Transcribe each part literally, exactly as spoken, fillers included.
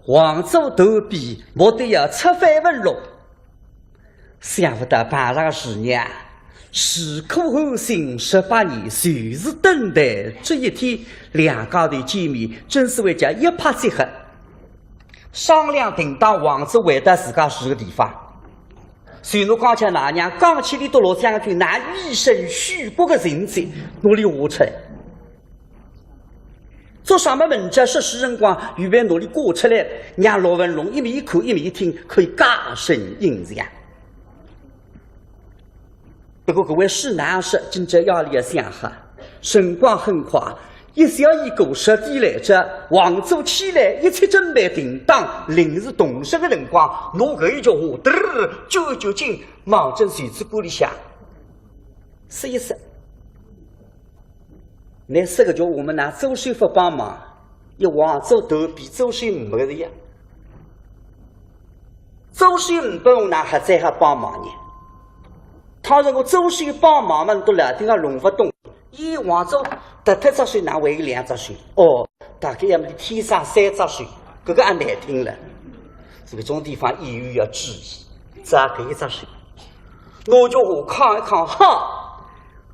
王佐投笔，目的要策反文龙。想不到碰着个师娘，是苦寒心十八年，就是等待这一天，两家头见面，真是为叫一拍即合。商量定当，王佐回到自家住个地方。随奴刚才奶娘讲起俚笃陆将军，乃一身许国个情节，奴俚下出来。 做啥么文章说书辰光，预备拿俚挂出来，让陆文龙一面看一面听，可以加深印象。不过搿位师娘说，今朝夜里要想好，辰光很快，一宵已过，十点来着，王佐起来，一切准备定当，临时动身个辰光，拿搿一句话，嘚儿，就就紧，望准袖子管里向，说一说。 倷说个叫我们拿周旋勿帮忙，一王佐投笔周旋没个呀。周旋勿帮，哪还再还帮忙呢？倘若我周旋帮忙嘛，都来听啊弄勿懂。一王佐得脱只手，哪还有两只手？哦，大概要么天生三只手，搿个也难听了。搿种地方演员要注意，只搿一只手。 拿句话扛一扛，哈，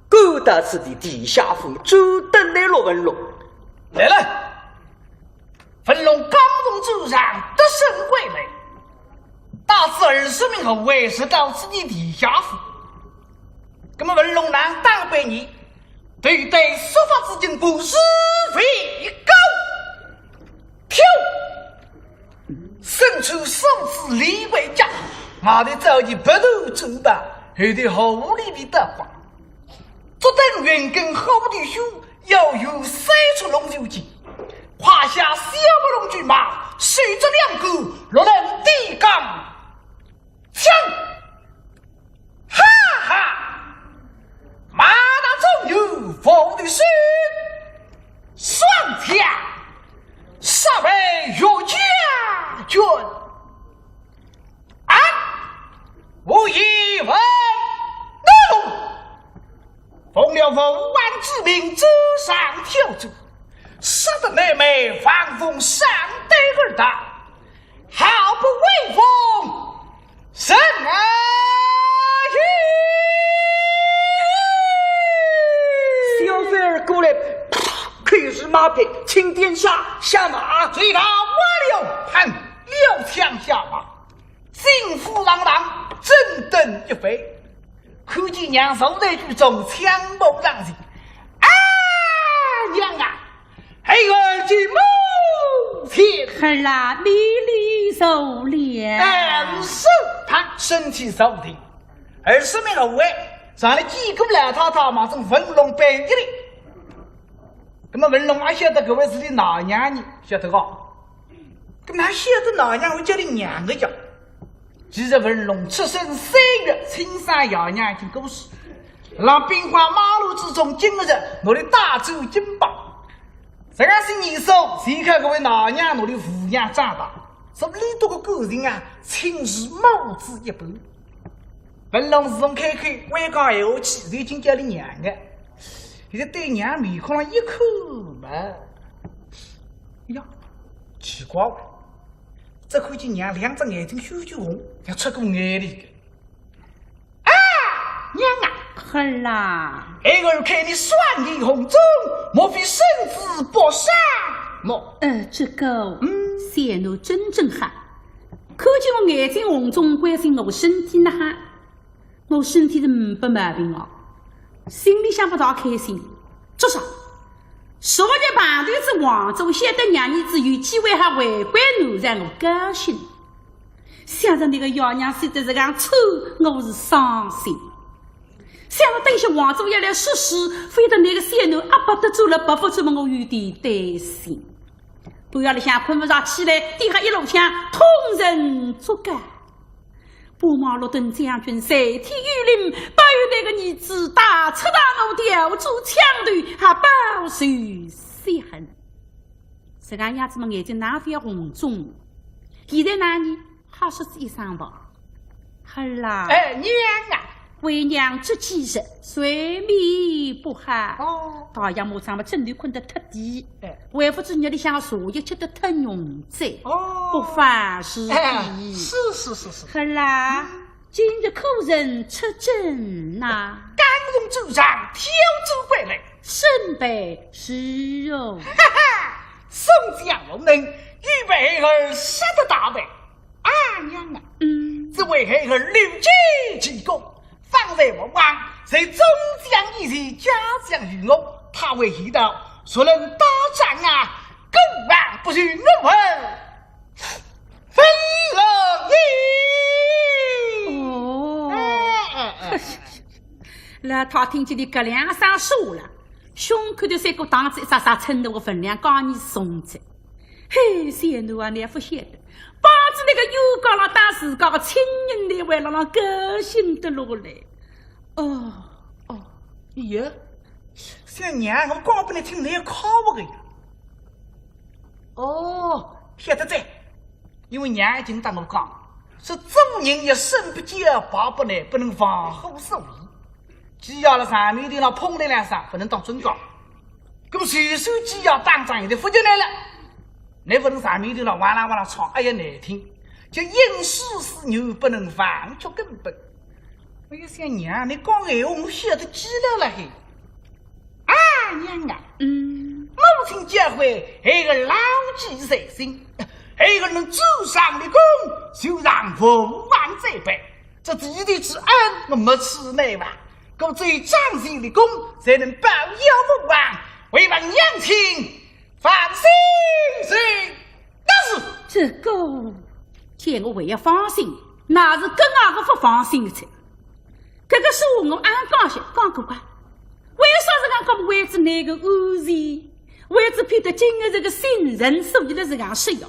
赶到此地地下府，专等来陆文龙。来了，文龙刚从战场得胜归来，带仔二十名护卫直到此地地下府。那么文龙哪打扮呢？头戴束发紫金冠，是为高挑。 身穿素紫连环甲，外头着件白头战袍，后头红里皮大褂，足蹬云根虎头靴，腰有三尺龙九斤，胯下小白龙骏马，手执两杆六郎电钢枪。 哈哈，马踏中原，无敌手，双枪杀败岳家军。啊，我一文怒，奉了父王之命，走上挑战，杀得南面王峰上台而打，好不威风！ 是啊！小飞儿过来，啪，扣住马背，请殿下下马。追到马溜，喊，撩枪下马，金虎朗朗，整顿一番。看见娘坐在居中，枪步上前。啊，娘啊！ 孩儿见母亲。孩儿啊，免礼受礼。哎，是。他身体坐定，二十名护卫上来见过老太太，望准文龙拜一礼。那么文龙阿晓得搿位是俚奶娘呢？晓得个。搿哪晓得奶娘会叫俚娘个呀？其实文龙出生三月，亲生爷娘已经过世，辣兵荒马乱之中，今日拿俚带走金榜。 实梗是年数，是靠搿位奶娘拿俚抚养长大，所以俚笃个感情啊，亲如母子一般。文龙自从开口会讲闲话起，就已经叫俚娘个。现在对娘面孔上一看嘛，哎呀，奇怪了，只看见娘两只眼睛血血红，像出过眼泪个。 啊，娘啊！孩儿啊！孩儿看你双眼红肿，莫非身子不适么？呃，这个，嗯，小奴真正好，看见我眼睛红肿，关心我身体哪哈？我身体是没毛病哦，心里向勿大开心。做啥？昨日碰头仔王佐，晓得娘儿子有机会还回归南朝，我高兴。 想着那个爷娘死得实梗惨，我是伤心。想着等歇王佐要来说书，非但那个小囡阿伯得罪了伯父，怎么我有点担心。半夜里向困勿着，起来，底下一路向通人捉奸。八马六等将军在天有灵，保佑那个儿子大出大我，调转枪头，还报仇雪恨。实梗样子么，眼睛哪勿要红肿？现在哪呢？ 好说仔一声吧。孩儿啊。哎，娘啊。为娘这几日睡眠不好，哦。大爷马上么枕头困得忒低，哎。还勿止日里向茶叶吃得忒浓哉，哦。不方便。哎，是是是是。好啦，嗯。今日可曾出征呐？刚从战场调转回来。胜败如何？哈哈，宋江无能，与被儿杀得大败。 啊，娘啊，嗯。只为孩儿立节立功，方才父王在中将以前嘉奖于我，他为一道，若论打仗啊，过往不如我儿分了你。哦。哎，哎，哎，哎。老太听见俚搿两声说了，胸口头三个档子一扎扎称得我分量加二重哉。 嘿，小囡啊，倷勿晓得，帮仔搿个冤家了搭自家个亲人，倷还辣浪高兴得落来。哦，哦。咦，小娘，我讲拨倷听，倷要靠我个呀。哦，晓得哉，因为娘已经搭我讲，说做人要身不骄，败不馁，不能忘乎所以。 既要辣场面头浪碰了两声，勿能当真讲。搿么就算既要打仗，现在勿就来了，倷勿能场面头浪哇啦哇啦吵，哎呀难听，叫因势使然，不能忘却根本。我一想，娘，倷讲闲话，我晓得记牢了嘿。啊，娘啊，嗯。母亲教诲，孩儿牢记在心，孩儿能主上立功，就让父王再拜。 这弟弟之恩，我没齿难忘。故只有仗义立功，才能报效父王，为望娘亲放心。是，那是。这个，叫我还要放心，那是更加个勿放心个哉。搿个说话我暗讲些，讲过个。为啥是讲讲为仔倷个安全？为仔避得今日这个新人，所以了是讲说呀。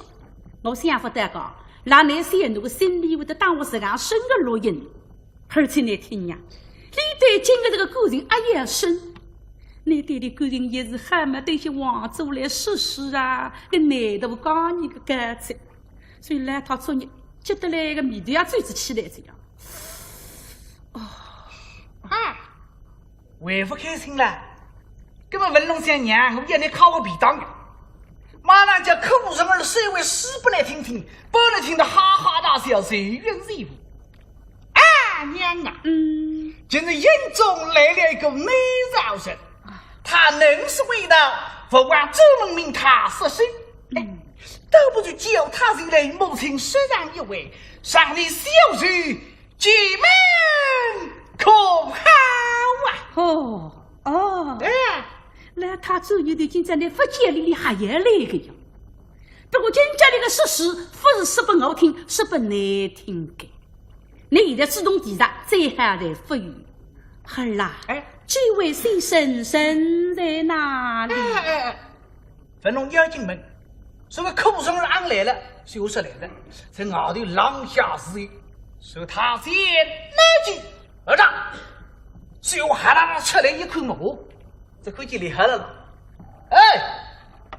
我想勿到讲，辣倷小囡个心里会得当我是讲生个烙印。 而且倷听呀，俚对今日这个感情阿要深，倷对俚感情也是好嘛，对些王佐来说说啊，搿难度讲倷个高哉。所以老太昨日急得来个眉头也皱仔起来哉呀。哦。啊，还勿开心啦？搿么文龙想，娘，我要倷敲我便当呀。马上叫苦人儿说一回书拨倷听听，拨倷听得哈哈大笑，随缘随舞。 啊，娘啊，嗯。今日营中来了一个美少人，他能说会道，父王专门命他说书。哎，嗯。倒不如叫他前来，母亲说上一回，让你小婿解闷可好啊？哦，哦。哎。那他做女的今朝倷勿见俚，俚还要来个呀。不过今朝俚个说书，勿是说拨我听，说拨倷听个。 倷现在主动提着，再好来勿远。儿啊，哎。几位先生人在哪里？哎，哎，哎，文龙要紧问，说个苦人儿阿来了，就说来了，在外头廊下侍候，说他先拿起，儿啊，就哈啦啦出来一看么，这看见厉害了啦。哎，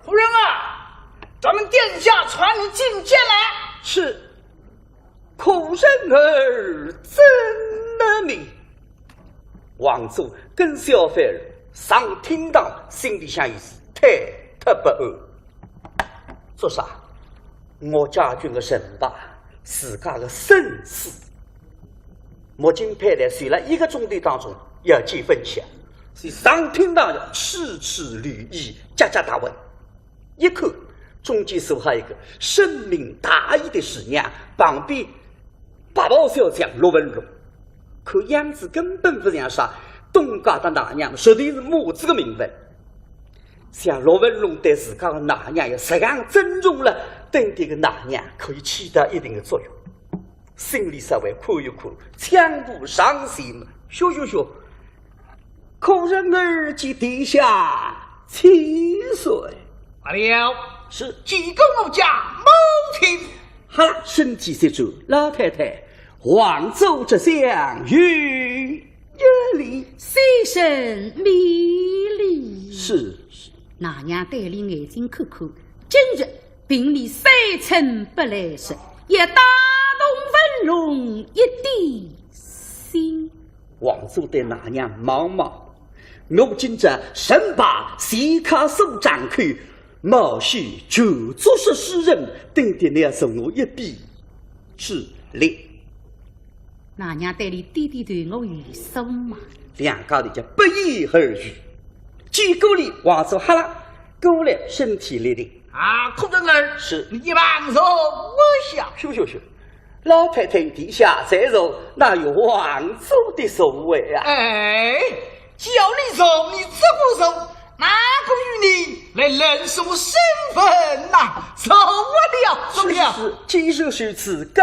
夫人啊，咱们殿下传你进见来。是。 可人儿怎么名？王佐跟小販儿上厅堂，心里向也是忐忑不安。做啥？岳家军个人吧，自家个生死。目前派来随了一个钟头当中要见分晓，所以上厅堂要处处留意，家家打问。 一看，中间坐好一个深明大义的师娘，旁边白袍小将陆文龙，看样子根本勿像啥东家搭奶娘，绝对是母子个名分。像陆文龙对自家个奶娘也实梗尊重了，对搿个奶娘可以起到一定的作用。 心里稍微看一看，抢步上前，咻咻咻，可人儿见殿下千岁。罢了，是。见过我家母亲。好了，身体一转，老太太，王佐这厢有礼。先生免礼。是。奶娘对俚眼睛看看，今日 并理三寸不来事，也打动文龙一点心。哇，做得拿娘忙忙。我今朝生怕钱家所掌口，冒险就做说书人，等得你要送我一笔之力。 拿娘对俚点点头，我有数嘛。两家头就不言而喻。见过礼，王佐哈啦，过来身体立定。啊，客人儿，是。你慢坐下。休休休，老太太与殿下在座，哪有王佐的座位啊？哎，叫你坐，你只顾坐，哪个与你来论什么身份呐？坐了，坐了。是是是，既然如此，告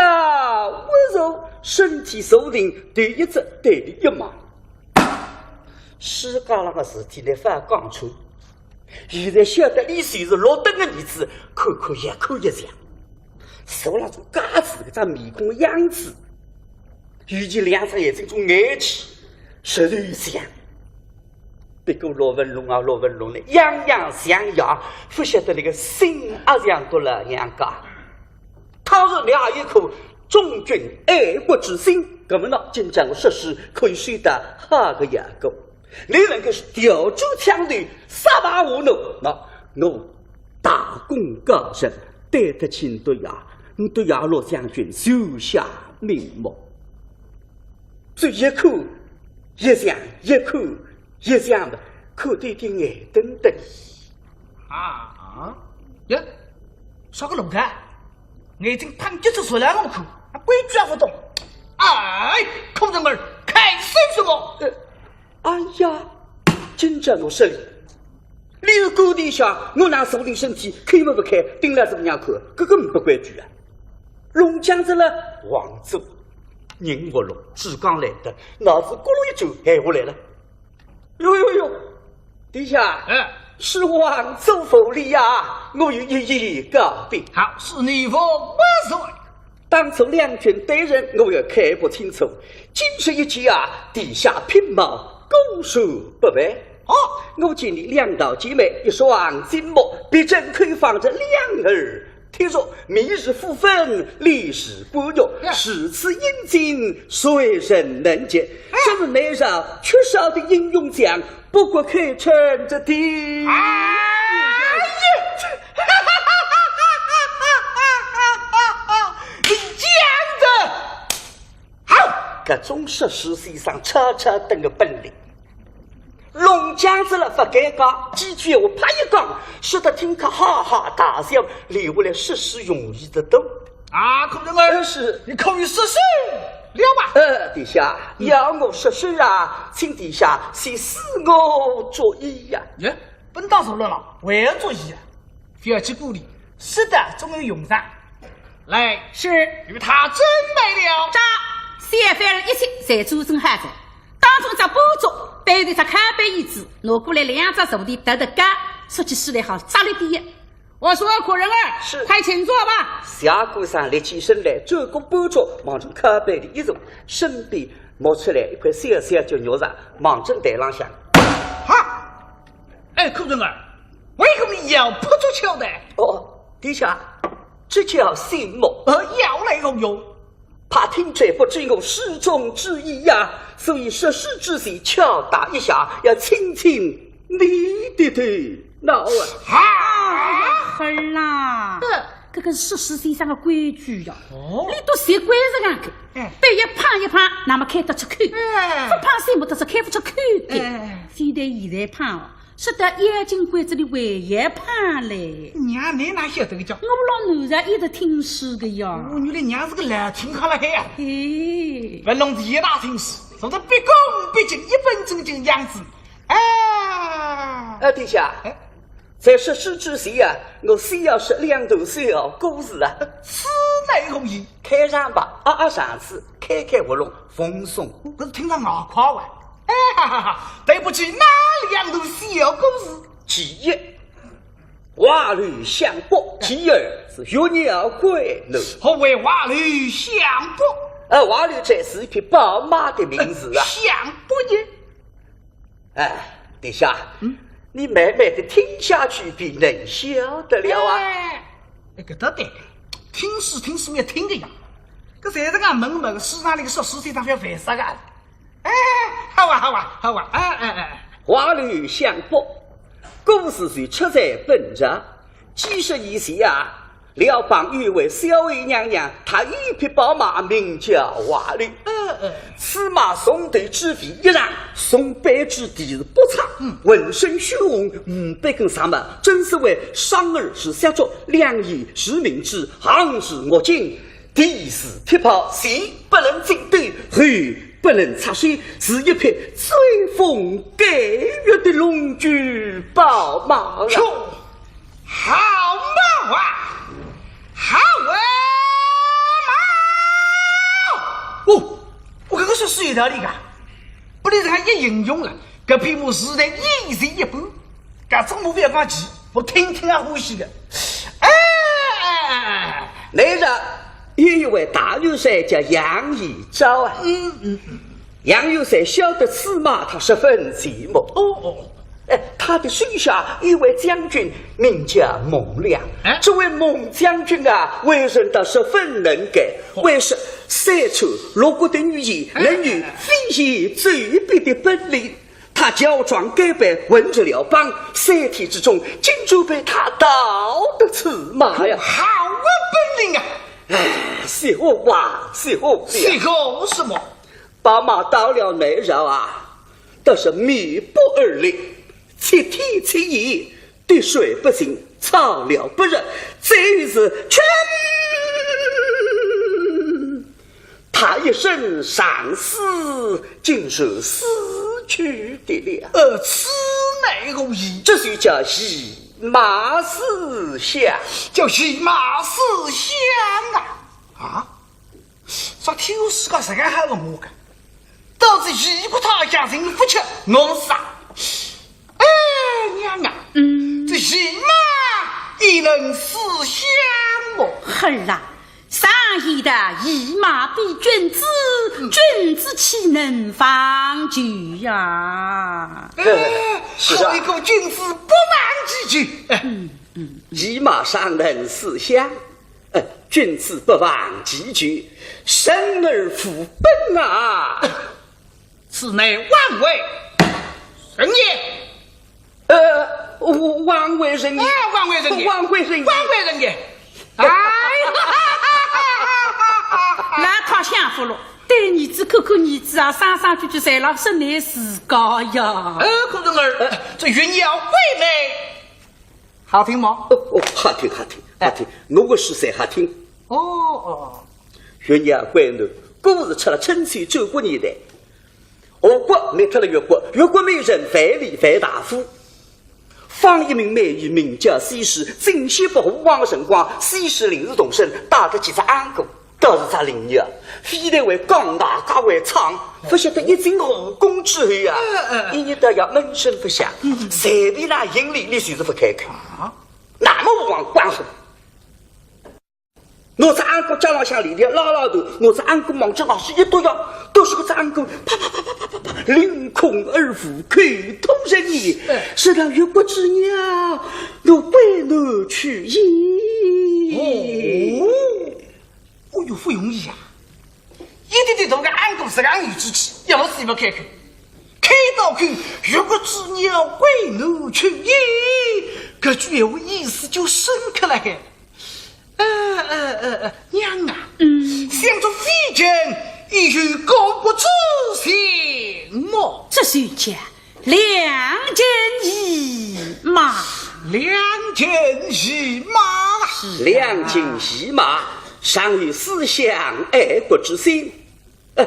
我坐。身体坐定，头一侧对俚一望。世界浪个事体，倷覅讲出。现在晓得俚就是陆登个儿子，看看也看也像。坐辣种架子，搿张面孔样子，尤其两只眼睛种眼睛，实在像。 不过陆文龙啊，陆文龙呢，样样像样，勿晓得倷个心阿像个老娘家。倘若倷也有一颗忠君爱国之心，搿么呢，今朝我说书可以说得好个呀个。倷能够是调转枪头，杀伐无能，那我大功告成，对得起倷呀，倷对呀陆将军手下留情。 这一看一像，一看一像的，看得一点眼瞪瞪。啊？呀，啥个龙头？眼睛喷橘子出来我看，啊，规矩也勿懂。哎，客人儿，看些什么？呃，哎呀，今朝我说俚，俚是高殿下，我拿坐定身体，开么勿开，盯牢仔娘看，搿个勿规矩啊。 弄僵哉了，王佐，人活络，志刚来得，脑子咕噜一转，闲话来了。哟哟哟，殿下，哎。恕王佐无礼呀，我有一言告禀。好，恕你无罪。当初两军对阵，我也看不清楚，今日一见啊，殿下品貌果然不凡。哦。我见你两道姐妹，一双金目，必正开放着两耳 听说明日复分，立誓不用，呀。如此英俊，谁人能及？哎。今日难上缺少的英雄将，不过可称这第一。哎呀！你讲得好！搿种说书先生，超超等个本领。 弄僵哉了勿尴尬，几句闲话啪一讲，说得听客哈哈大笑，留下来说书容易得多。啊，客人儿，呃，是。你可以说书了吧？呃，殿下，嗯。要我说书啊，请殿下先赐我主意呀。耶，本当熟络了，还要主意啊？ 覅去顾虑，说得总有用场。来，是。与他准备了。喳，小番儿一切侪做准好哉。当中一只半桌，背后一只靠背椅子，拿过来两只坐垫搭搭高，说起书来好扎力点。我说客人儿，是。快请坐吧。谢官上立起身来，转过半桌，望准靠背里一坐，身边摸出来一块小小叫玉扇，望准台浪向。哈！哎，客人儿， 为何你要破竹敲台？哦，殿下，这叫醒目。呃，要来何用？怕听者不知我书中之意呀，所以说书之前敲打一下，要清清你的头脑啊。啊！孩儿啦，嗯。搿个是说书先生的规矩呀。哦。你都习惯这样的，哎。对一碰一碰，那么开得出口，哎。不碰醒目，倒是开不出口的。哎。非但现在碰哦， 说得眼睛关子里还要碰嘞。娘，你哪晓得个叫？我老奴才一直听书的呀。哦，原来娘是个老听客了嗨呀。嘿。文龙第一大听书，从这毕恭毕敬、一本正经样子。哎。哎，殿下，哎。在说书之前啊，我先要说两段小故事啊。此乃何意？开场白，啊啊上次，开开喉咙，放松。搿是听着外快哇。 哎，哈哈哈，对不起，哪两段小故事？其一，画楼向北，其二是月夜归楼。何谓画楼向北？呃，画楼这是一匹宝马的名字啊。向北呢？哎，殿下，嗯？你慢慢地听下去，便能晓得了啊。哎，哎，搿倒对，听书听书要听个呀。搿侪是讲问问个书上那个说书先生要烦煞个。哎，好啊，好啊，哎哎哎，话里相駁，故事就出在本朝。几十年前啊，辽邦有位萧后娘娘，她有匹宝马，名叫华丽。嗯嗯，此马从头至尾一场，从背至地是不差，嗯，浑身血红，五百根长毛，真是为上耳是小足，两眼是明珠，横是玉颈， 第四匹跑，前不能进斗，后不能插水，是一匹追风赶月的龙驹宝马啊。哟，好马啊，好马！哦，我搿个说书有道理啊，不然人家一形容了，搿匹马是在演习一般，搿种马勿要讲奇，我听听也欢喜个。哎，哎哎哎哎， 那日，有一位大元帅叫杨延昭啊。嗯嗯嗯。杨元帅晓得此马它十分奇妙。哦哦。哎，他的手下有位将军名叫孟良。哎，这位孟将军啊，为人倒十分能干，哦，会说三川六国的语言，哎，能有飞檐走壁的本领。 他乔装改扮，混入辽邦，三天之中，竟就被他盗得此马呀！好个本领啊！哎，是我啊，是我呀！是我什么？把马盗了那日啊，倒是面不而立，七天七夜，滴水不进，草料不入，最后是全 他一身上死，竟是死去的了。呃，此乃何意？这就叫一马思乡。叫一马思乡啊！啊？啥体世界上实梗好个马个？到底一个他家人不吃，我杀。哎，娘啊！嗯。这一马也能思乡哦。儿啊， 常言道，一马比君子，君子岂能忘旧呀？哎，是啊。好一个君子不忘其旧。哎，嗯，嗯。一马尚能思乡，呃，君子不忘其旧，生而无本啊。 此乃枉为人也。呃，枉为人也。哎，枉为人也。枉为人也。枉为人也。哎，那他享福了，对儿子看看儿子啊，声声句句侪辣说倷自家呀。呃，可是儿，呃，这云阳归来， 好听吗？哦，哦，好听，好听，好听，哎。我个书才好听。哦，哦。云阳归来，故事出了春秋战国年代。吴国灭脱了越国，越国灭人，万里万大夫。封一名蛮夷，名叫西施，进献给吴王的辰光，西施临时动身，带得几只簪姑。 倒是只灵儿啊，非但会讲，外加会唱，勿晓得一进后宫之后啊，嗯，嗯。一日到夜闷声勿响，嗯。随便哪哼俚，俚就是勿开口。啊？那么吴王光火，拿只簪姑脚浪向链条拉拉断，拿只簪姑往脚浪向一剁呀，剁是搿只簪姑，啪啪啪啪啪啪啪，凌空而舞，口吐人言，哎。说道：越国之鸟，我归何去也？哦。 哦哟，勿容易啊！一点点大个簪姑实梗有志气，要么死勿开口。开到口，越国之鸟归何去也，搿句闲话意思就深刻了海。呃，呃，呃，呃，娘啊，嗯。想这非君也有故国之情么？这是讲 良禽于马。良禽于马。是啊。良禽于马，尚有思乡爱国之心。呃，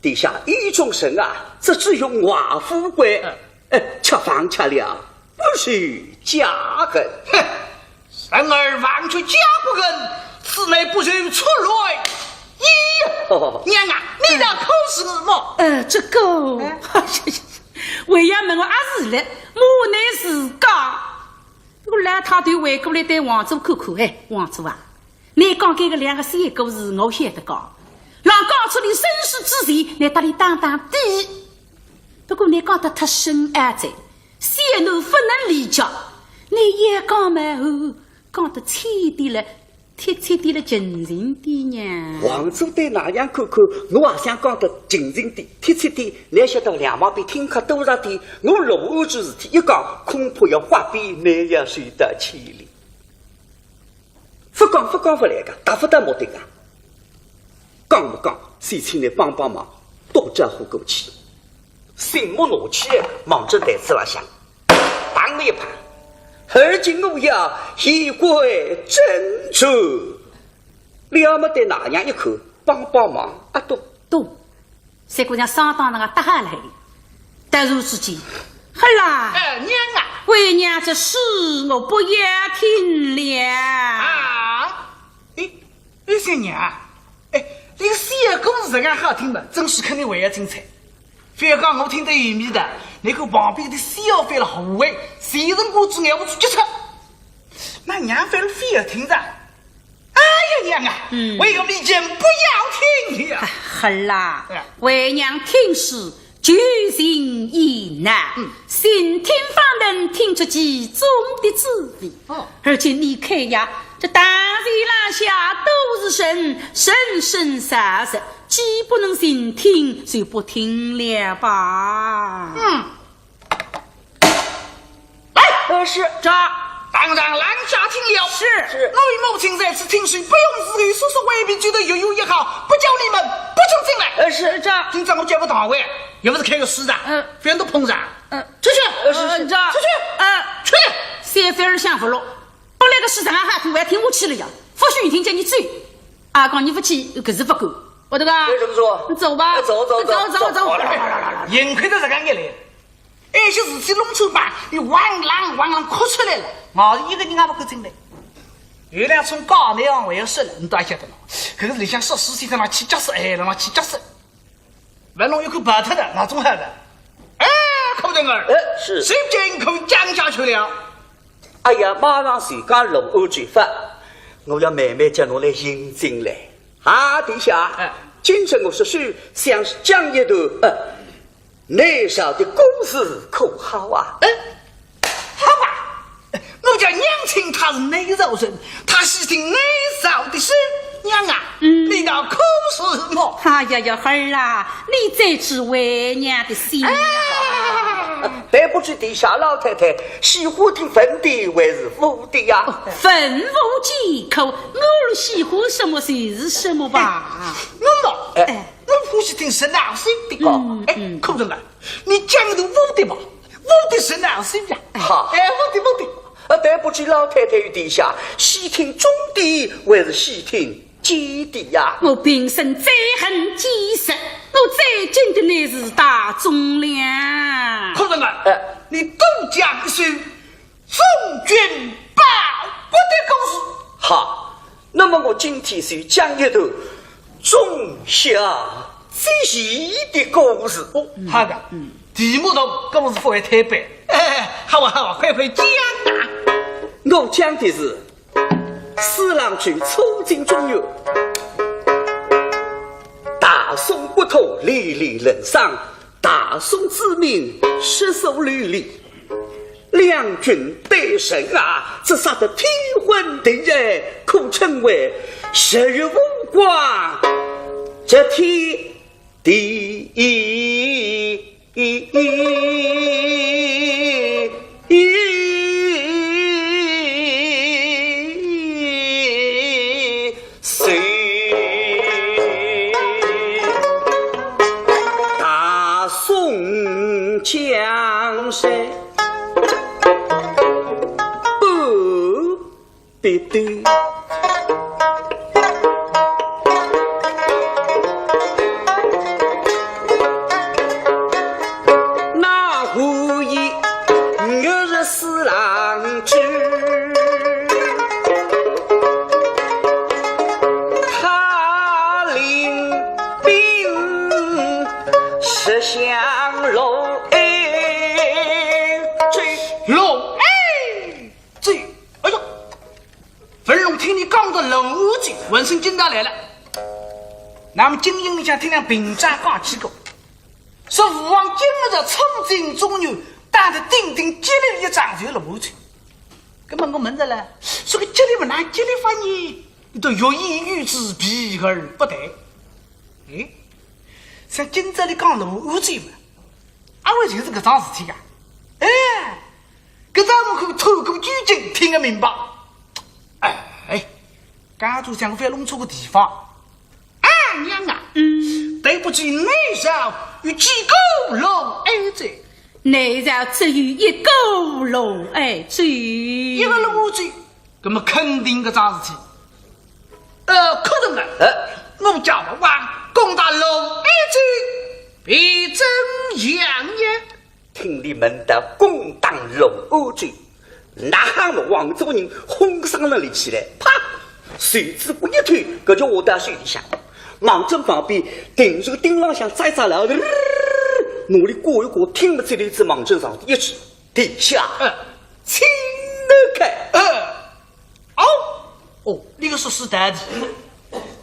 天下有种人啊，只注重华富贵，嗯。呃，吃饭吃了，不愁家恨。哼， 然而忘却家国恨，此乃不求出来也。哦。娘啊，你倒可是么？呃，这个，哎。为爷问我阿是了，我乃自家。搿个老太头回过来对王佐看看，哎，王佐啊，你讲搿个两个小故事我晓得讲，让讲出你身世之前，你搭俚打打底。不过你讲得太深奥哉，小囡不能理解。你也讲嘛，哦， 讲得浅点了，贴切点了，尽情点呀。王佐对哪样看看，我也想讲得尽情点、贴切点，倷晓得两旁边听客多少点，我老婆搿事体一讲，恐怕要发脾气，要受到牵连。勿讲，勿讲勿来个，达勿到目的个。讲勿讲，先请倷帮帮忙，多招呼过去。 醒目拿起来，望准台子浪向，砰一拍，而今我要言归正传。了么对哪样一看，帮帮忙，阿懂？懂。三姑娘上当那个搭下来，突然之间，好啦，哎，娘啊，为娘这事我不要听了。啊？哎，哎，三娘啊，哎，那个小姑实梗好听嘛，真是肯定还要精彩。 覅讲我听得有味道，那个旁边的小販了好味，谁人过之咬不出去吃。那娘反而覅听着。哎呀娘啊，嗯。为何你人不要听呀？哎，好啦，哎。为娘听书，求情意难，嗯。静听方能听出其中的滋味。哦。而且你看呀，这大街浪下都是人，人生少少， 既不能静听，就不听了吧。嗯。来，呃，是。这。当然，兰家听了。是。是。我与母亲在此听书，不用伺候，速速回避，觉得有有也好，不叫你们不准进来。呃，是。这。今朝我叫个大会，又不是开个书场，嗯。覅都碰上。嗯。出去。呃，是，是。嗯，这。出去。嗯。去。三番儿想勿落。 本来个书场啊，还听，还听下去了呀，勿许听见你走。阿讲你勿去，搿是勿够，晓得吧？为什么说？你走吧。走，走，走，走，走，走。走。幸亏得这个眼泪，一些事体弄出吧，你汪啷汪啷哭出来了，我一个人也勿敢进来。有两种假那样，我要说了，你倒晓得了。搿个里向说书先生嘛，起脚势，哎，那么起脚势。 文龙一看跑脱的，那种好的。哎，苦人儿，哎，是。谁见口讲下去了？哎呀，马上就讲落后之法，我要慢慢叫侬来引进来。啊，殿下，哎。今朝我说书，想讲一段，呃，南朝的故事可好啊？哎， 好吧，我家娘亲她是南朝人，她喜听南朝的书。娘啊，嗯。你道可是么？哎呀呀，儿啊，你真是为娘的心啊。哎。但不知殿下老太太喜欢听文的还是武的呀？哦，文武皆可，我儿喜欢什么就是什么吧。哎，那么，哎。 我欢喜听陈老师的。哦，嗯，哎，嗯。苦人儿，你讲一段武的吧，武的陈老师呀。好。哎，武的，武的。呃，但不知老太太与殿下喜听忠的还是喜听奸的呀？我平生最恨奸臣，我最敬的乃是大忠了。苦人儿，哎。你多讲一首 忠君报国的故事。好，那么我今天就讲一段忠孝节义的故事。哦，好的，嗯。题目同故事不会推扳。哎，好啊，好啊，快快讲啊。我讲的是四郎舅初进中原，大宋国土历历人伤，大宋子民失所流离。 两军对阵啊，只杀得天昏地暗，可称为日月无光，这天地谁？大宋江山。 哦，对对。那何以我是四郎舅，他领兵 直向洛阳。洛阳州。哎呦，文龙听你讲到洛阳州，浑身劲道来了。那么金庸里向听了平常讲起过，说吴王金兀术初进中原，打得顶顶激烈一仗就洛阳州。那么我问着了，说个激烈嘛，哪激烈法呢？你都欲言又止，避而不谈。哎，像今朝里讲罗安州嘛，阿会就是搿桩事体啊。哎，搿桩事体透过究竟听个明白。哎，刚刚像个翻弄错个地方。啊，娘啊，嗯，对不起，内朝有几个罗安州？内朝只有一个罗安州。一个罗安州，那么肯定搿桩事体。呃，可能啊，呃，我家勿忘攻打罗安州，必怎样呀？听俚问道攻打罗安州，哪哈么王族人哄上了立起来，啪，袖子骨一推，搿就下到手里向。望准旁边定住顶浪向摘摘老头，拿俚刮一刮，听勿出来，只望准上头一指，殿下，呃，请拿开。呃，哦，哦，搿个说书道理，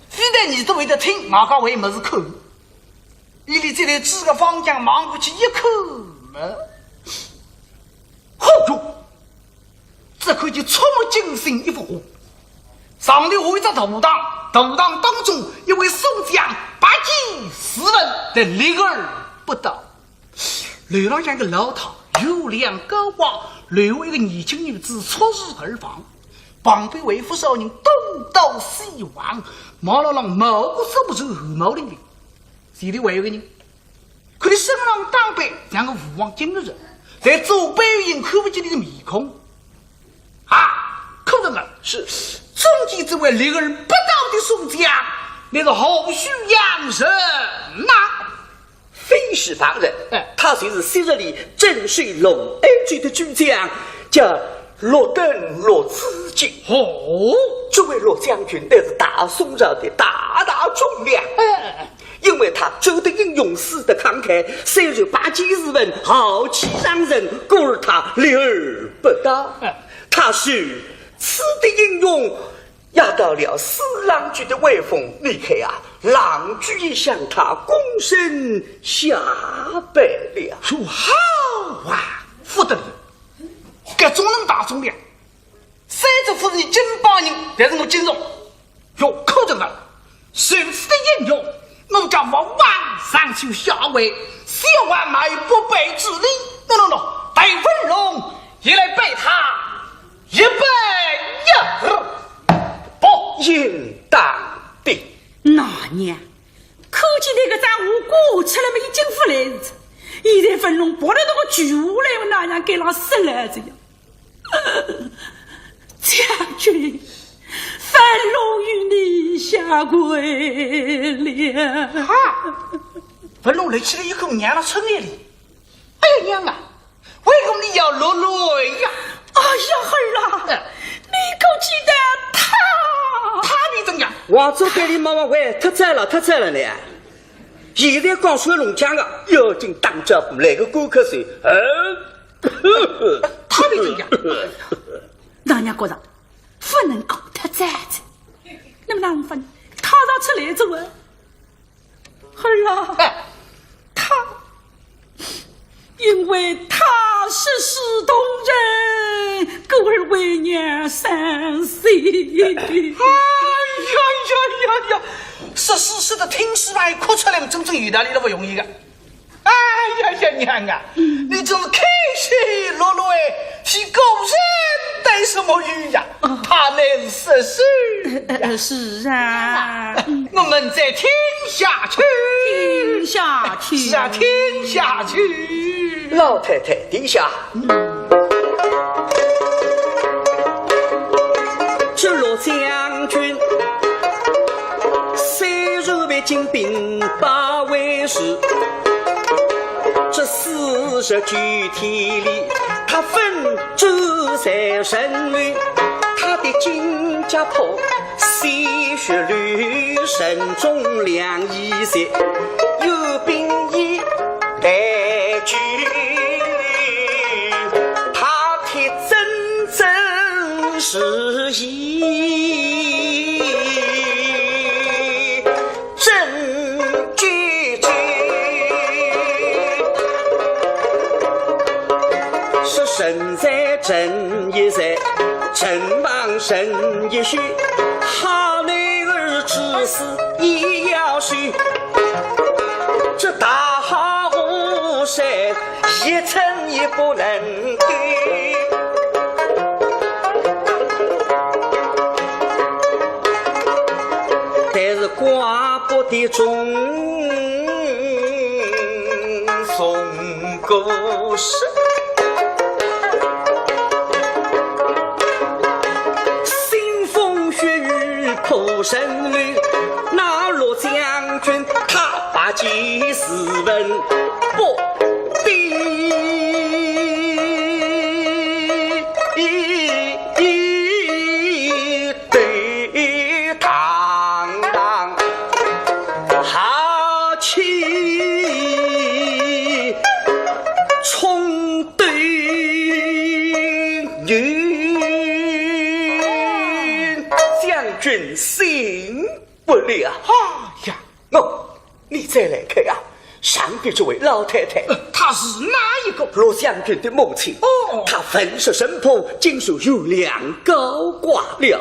非但耳朵会得听，外加还有物事看。俚立起来指个方向望过去一看嘛，嚯哟，只看见触目惊心一幅画。上头画一只大堂，大堂当中一位宋江，白髻斯文，在立而不倒。楼浪向个老太有两个娃，楼下一个年轻女子出入而房，旁边还有勿少人东倒西望，望了望毛骨悚然，汗毛凛凛。前头还有个人，看俚身浪打扮像个武王金人，在左背影看勿见俚个面孔。啊，可人啊，是，中间这位立而不倒的宋江，乃是何许洋人呐？非是旁人，哎，他就是昔日里镇守罗安州的诸将，叫陆登陆子敬。哦，这位陆将军乃是大宋朝的大大忠良。哎，因为他做得英勇，死得慷慨，虽然白髻斯文，豪气上人，故而他立而不倒。哎，他是此地英雄，压倒了四郎君的威风。你看啊，郎君一向他躬身下拜了。说好啊，不得了，搿种人大忠良， 虽然勿是你金邦人，但是我敬重。哟，可真啊，如此的英雄，我家勿枉上受下惠，小王乃不背之理。喏喏喏，待文龙也来拜他一拜呀。不，应当的。哪娘，看见那个账户过出来么，已经勿来了。现在文龙跑到那个举下来，我哪娘该浪死来着呀？ 将军，文龙与你下跪了。哈，文龙立起来一口，娘了春眼里。哎呀娘啊，为何你要落泪呀？哎呀，孩儿啊，哎，你可记得他？他比怎样？王祖给你妈妈喂，太惨了，太惨了你。现在讲说弄僵啊，要紧打招呼，来个顾客谁？嗯。 他的人呀，老娘觉着勿能讲太早哉。那么哪能法呢？他倒出来哉啊。儿啊，哎，他，因为他是死同人，故而为娘伤心。哎呀呀呀呀！说书说得听书还哭出来，真正有道理了，勿容易个。 哎呀呀，娘啊，你真是开心乐乐哎，替古人带什么语呀？他乃是说书呀。呃，是啊。我们再听下去。听下去。是啊，听下去。老太太，殿下，这老将军，虽然被金兵包围住，这四十九天里，他奋战在城里，他的金甲破，鲜血流，城中粮已尽，有兵已 待救，他铁铮铮是一，真举举，是身在城也在。成王成一世，好男儿之死也要受。这大河山一寸也不能够。但是寡不敌众，从故事。 腥风血雨破人流，那罗将军他把几十文不比。对堂堂好气冲对牛。将军醒不了。哎呀，喏，你再来看啊，上边这位老太太，呃，她是哪一个？罗将军的母亲。哦。她粉饰神婆，竟是有两高挂了。哎呀。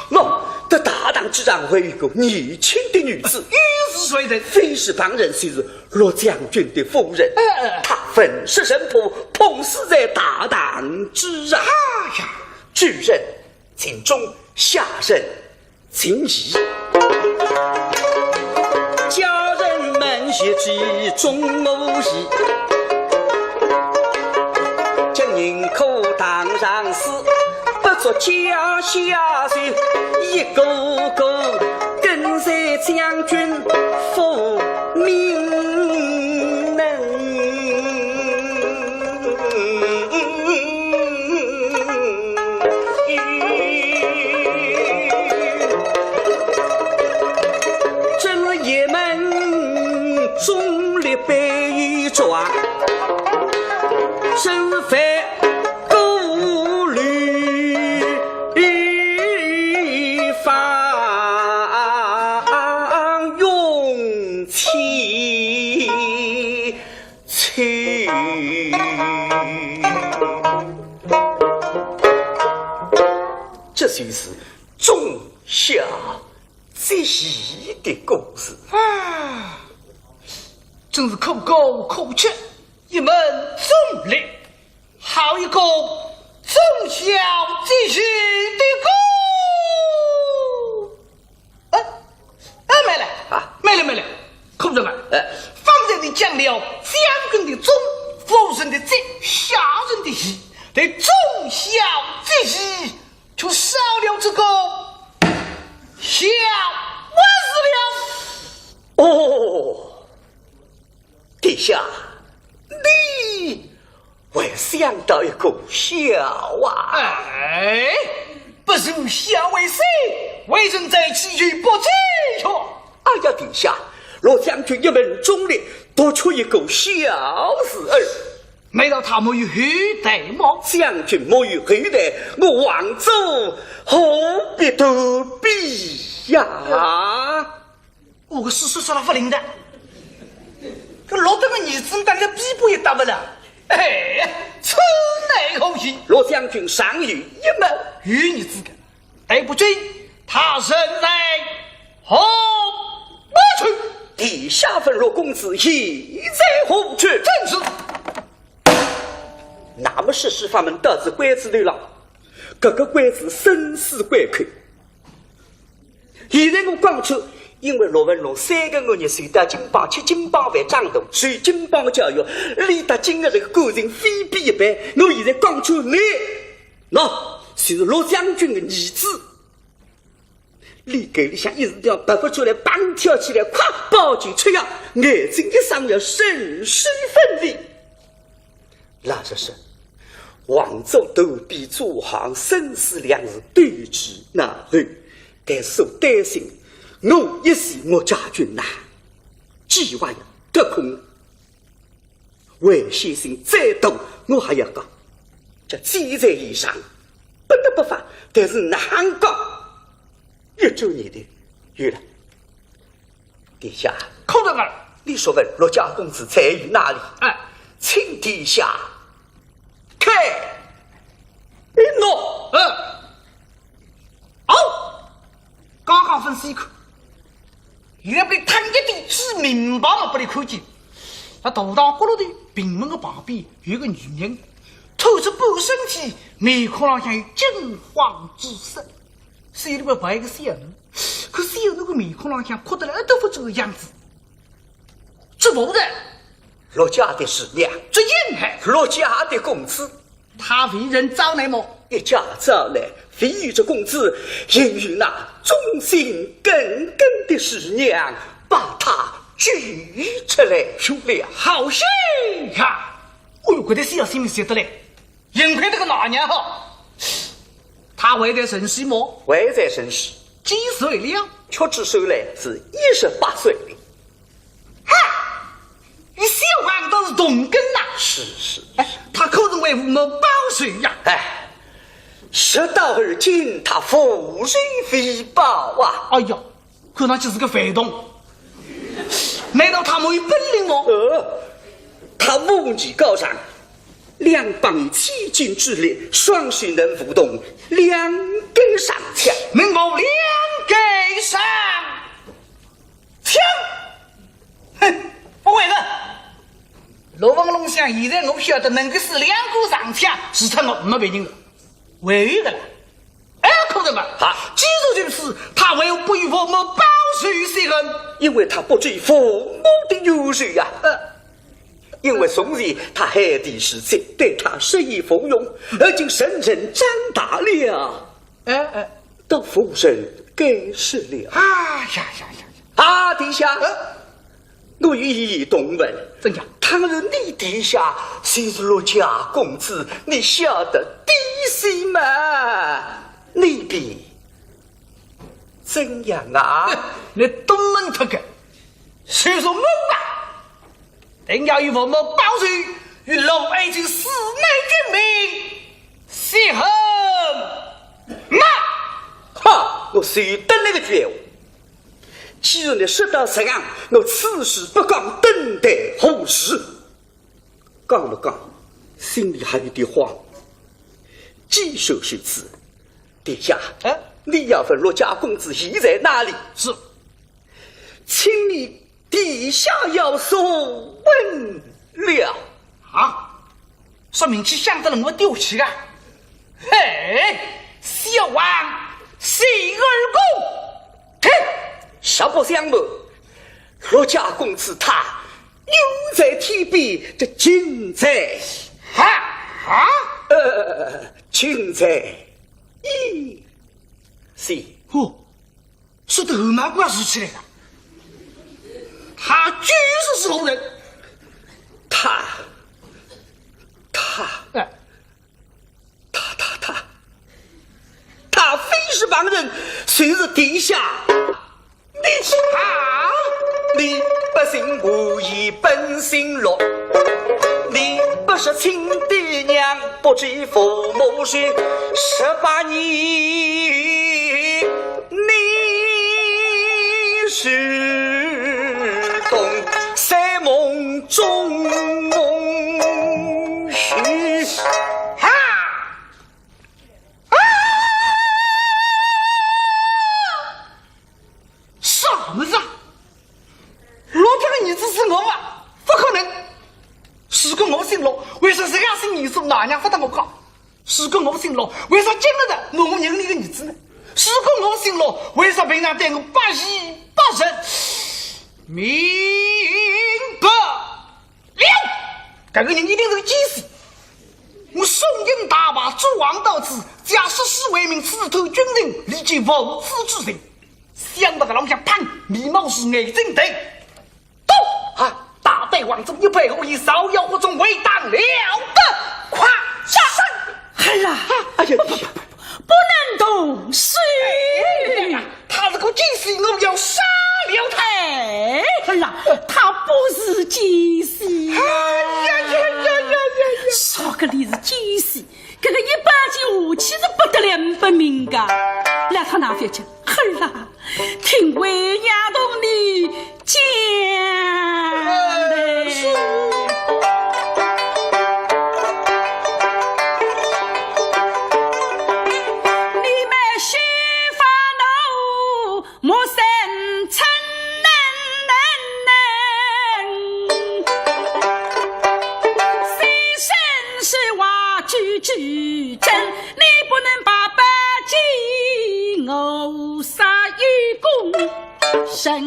喏，这大堂之上还有一个年轻的女子。又是谁人？非是旁人，就是罗将军的夫人。哎，哎，哎。她粉饰神婆，碰死在大堂之上。哎呀。举人 秦钟，下人秦仪。家人们一起中谋议，这宁可堂上死，不做阶下囚，一个个跟随将军复命。 这一门忠烈悲壮，征伐各路方勇气。 去。这就是忠孝节义的故事。啊，真是可歌可泣，一门忠烈，好一个忠孝节义的故事。 哎，哎，慢来，啊。慢来，慢来，可人啊，哎。方才你讲了将军的忠，夫人的节，下人的义，这忠孝节义，却少了这个孝字了。哦， 殿下，你还想到一个孝啊？哎，不如孝为先，为人在即，有不在哟。哎呀，殿下，罗将军一门忠烈，独缺一个孝字儿。难道他没有后代吗？将军没有后代，我王佐何必断臂呀？ 我个叔叔说了勿灵的，搿落得个儿子，当然比不也打勿了。哎，此乃何意？罗将军尚有一谋。有儿子个，待不准，他人在何处？殿下问罗公子现在何处？正是。那么说书法门到仔关子头浪，搿个关子生死关口。 现在我讲出，因为罗文龙三个月日受到金榜，吃金榜饭长大，受金榜教育，练得金个这个感情非比一般。我现在讲出来，喏，就是罗将军的儿子。俚搿里向一时头拔勿出来，砰跳起来，咵，宝剑出鞘，眼睛一眨，要生死分离。 老实说，王佐断臂左項，生死两字断指难回，但是担心我一死岳家军呐，计划要得空。危险性再大，我还要讲，这箭在弦上，不得不发，但是哪哼讲？一转念头，有了。 殿下，可人儿，你说问罗家公子在于哪里？哎，请殿下开。哎，喏，嗯，刚刚分析过，现在拨伊探一点仔明白嘛，拨伊看见。那大堂角落头屏门个旁边有个女人，探出半身体，面孔浪向有惊慌之色。手里边抱一个小囡，可小囡个面孔浪向哭得来一塌糊涂个样子。这不然，陆家的师娘，这人害，陆家的公子，他为人招来么？一家招来，唯有这公子，应与那忠心耿耿的师娘，把他救出来。兄弟啊，好心呀！哎呦，搿点小心思得嘞，幸亏这个老娘好，他还在生死么？还在生死。几岁了？屈指算来是一十八岁了。 哈！与小王倒是同根呐。是，是。哎，他可曾为父母报仇呀？哎，直到而今，他无仇未报啊。哎呀，看上去是个反动。难道他没有本领吗？呃，他武艺高强，两棒千斤之力，双手能舞动两杆长枪。能舞两杆长枪？ 哼，不会的。陆文龙想，现在我晓得能够使两杆长枪，除脱我没别人了。还有一个了。哎，可得嘛。啊。既然如此，他为何不与父母报仇雪恨？因为他不知父母的冤仇呀。呃。因为从前他害弟是贼，对他施以无用，而今成人长大了，哎，哎。都无人监视了。哎呀呀呀呀！啊，殿下，呃？ 我有一言动问。怎样？倘若你殿下就是陆家公子，你晓得底细吗？你便怎样啊？哼，你懂门头个，说说我吧。定要与父母报仇，与陆爱卿死难绝命，雪恨嘛。哈，我就等你个绝话。 既然你说到这样，我此事不讲，等待何时？讲不讲，心里还有点慌。既然如此，殿下，哎？你要问陆家公子现在哪里？是。请你殿下要速问了。啊？ 说明气想得了我丢弃啊！嘿，小王，洗耳恭听。实不相瞒，陆家公子他远在天边，这近在，哈，啊？呃，近在眼前。哦， 说得汗毛管竖起来了。他究竟是何人？他，他，哎。他，他，他，他非是旁人，就是殿下。你是他？你不信我一本姓陆，你不是亲爹娘，不知父母是十八年。 你是东山梦中梦是哈！啊！啥物事啊？陆家个儿子是我伐？不可能！如果我姓陆，为啥自家姓儿子，哪娘勿搭我讲？ 如果我姓陆，为啥今日的我认俚个儿子呢？如果我姓陆，为啥平常对我百依百顺？明白了，搿个人一定是个奸细。我松阴大败，做王道子，假说是为民刺探军情，理解文武之情。想到搿浪向，砰，眉毛竖，眼睛瞪。 到啊，大胆王忠一派，我以逍遥法中为当了得，快上！儿啊，哎呀，不，不，不，不能动手。哎呀，他是个奸细，我要杀了他。哎，儿啊，他不是奸细呀。哎呀呀呀呀呀呀！啥个俚是奸细？搿个一巴结下去是不得了，不明个。来，他拿回去，儿啊， 听为娘同你讲来。是。你们须发怒，之争，你不能把百姓谋杀于公审。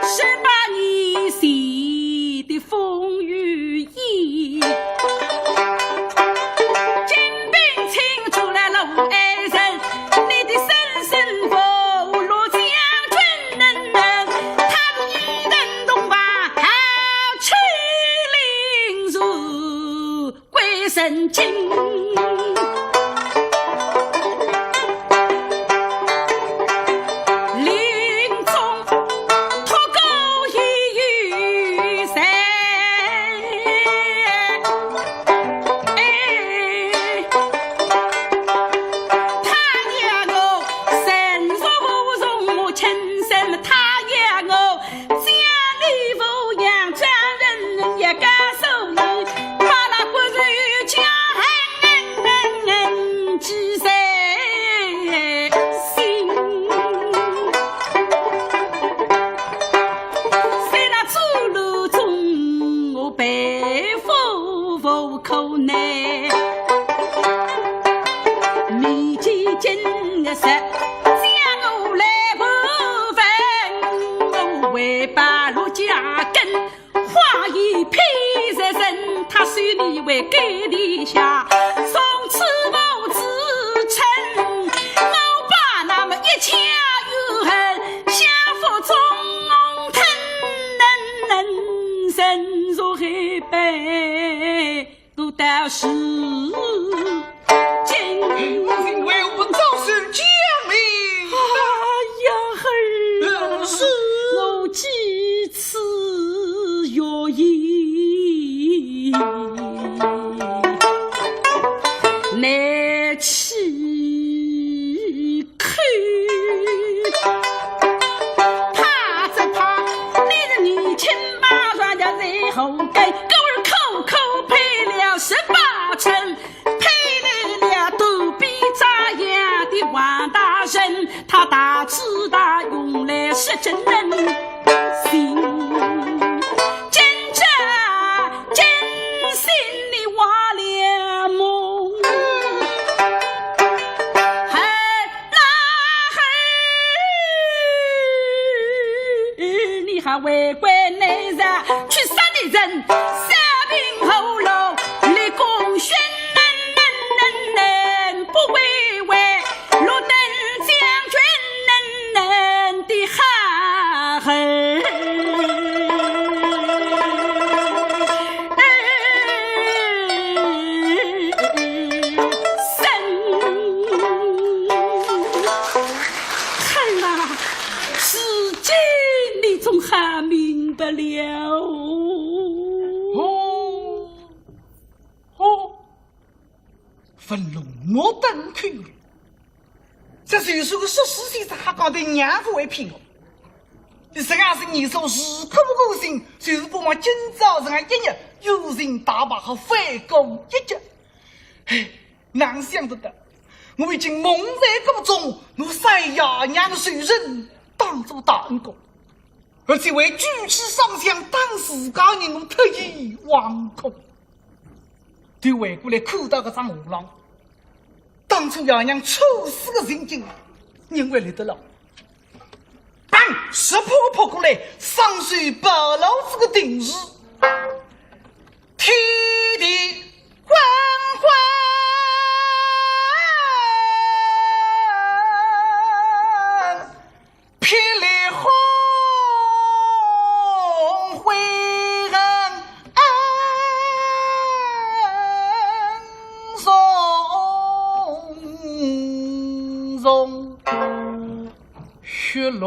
十八年前的风雨夜，金兵请出来罗爱臣，你的生身父老将军能，他们一人同把好去领入归顺京。临终托孤以与谁？哎，他要我身若无从，我亲身他要我 将你抚养长成，也告诉你，把那骨肉家恨记在心。在那猪笼中，我被父无可奈。面前今日是将我来盘问，我为把路家根 花一片热忱，他收你为给地下。从此我自称，我把那么一腔怨恨，相付中吞吞忍忍忍入黑背。 我道是今，我为何遭受奸佞？哎呀，儿啊，呃，是。我几次药引，难起 口。怕只怕你是年轻马上就在后跟，故而苦苦配了十八春，配来了肚皮扎眼的王大人，他大智大勇来是真能行。今朝 今心里画了梦，孩儿啦孩儿，你还为国内上去杀的人，杀平后路，立功勋能能能能不为为 绿灯将军嫩嫩的孩儿。生。孩儿啊，如今你总还明白了哦。哦，哦。 文龙目瞪口呆。这就是个说书先生还讲得娘勿会骗我。你实梗是年数如果勿过信，就是不望今朝实梗一日，幽情大白好翻过一日。哎，哪想得到，我已经蒙在鼓中，拿三爷娘的仇人当作大恩公，而且为举起双枪打自家人，我特意惶恐。 对回过来看到搿张画浪，当初爷娘处死个情景，认为来得了。当时扑扑过来，双手抱牢仔个定时，天地昏昏。 霹雳轰，灰人暗中从血泪。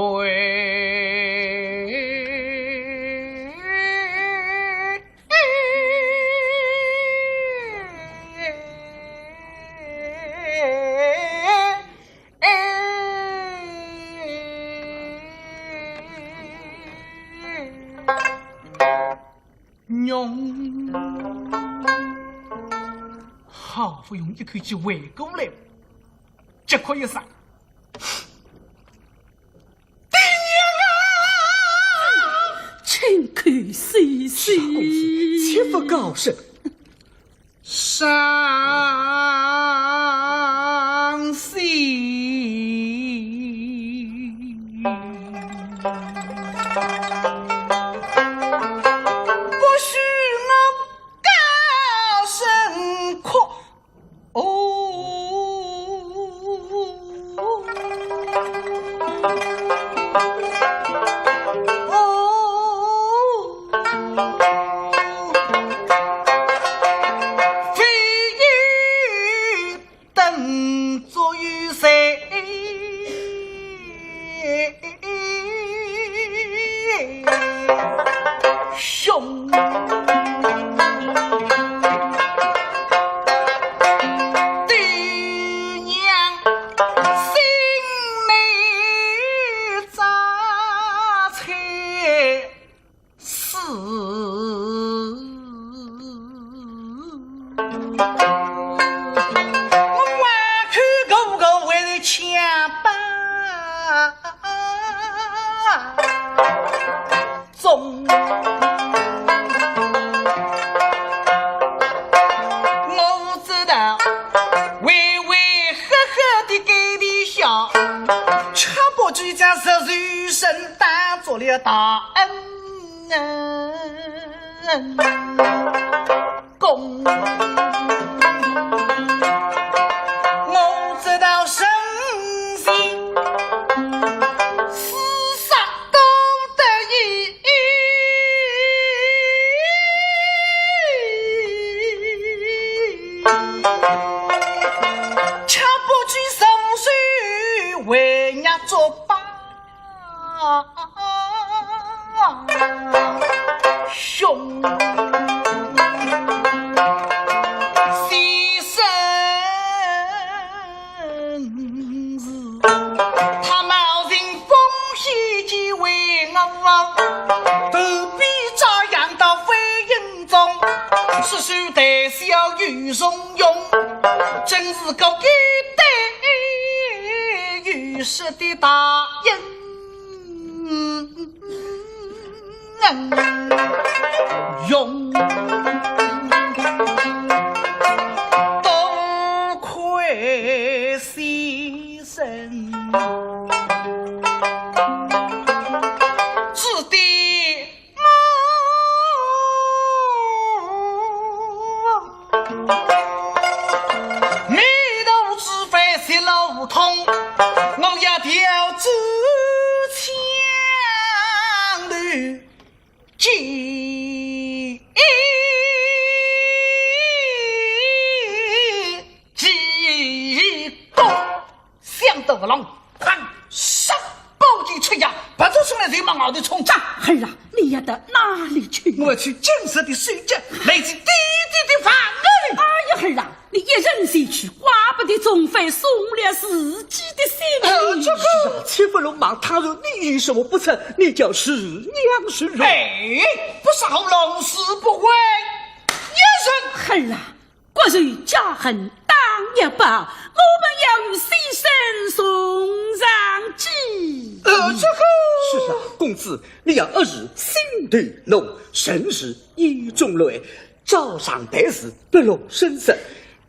娘，好不容易一口气回过来，结果一声，爹娘啊！亲口是啊，公子，切勿高声。伤心。不许我高声哭。 哦，哦，非有等足有罪。 兄。爹娘心里扎切死。我外口哥哥为了强暴。 中。我知道，微微呵呵的给你笑，吃不住将十岁生当做了大恩。 公。我知道神仙四煞都得意，吃不住十岁为娘作罢。 兄。先生是他冒尽风险去为我，头被照样到飞行中，是谁带笑有重用，真是个该得有失的大恩。 用。多亏先生指点我，迷途知返，失路无通，我要调转 我要到哪里去？我要去金色的世界，来自爹爹的房门。哎呀，孩儿啊，你一人前去，怪不得总会送了自己的性命。呃，这个，是啊，切勿鲁莽，倘若你有什么不测，你叫谁娘谁容？哎，不杀胡龙死不回一人。孩儿啊，国仇家恨当一把，我们要与先生重上计。呃，这个，是啊，公子，你要二日心头怒，辰时眼中乱， 朝上待字，不露声色。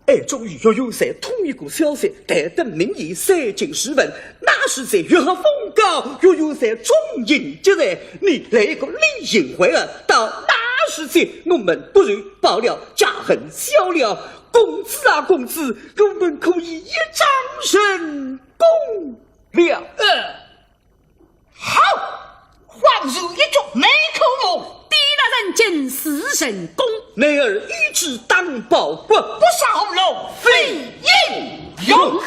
暗中与岳云山通一个消息，待得明夜三更时分，那时才约好封告岳云山，重刑结罪。你来一个里应外合，到那时才我们不愁报了，家恨消了。公子啊，公子，我们可以一展神功了。呃， 好，皇上一句没口误。爹大人今是成功，孩儿与之当报国。不杀胡龙非英雄。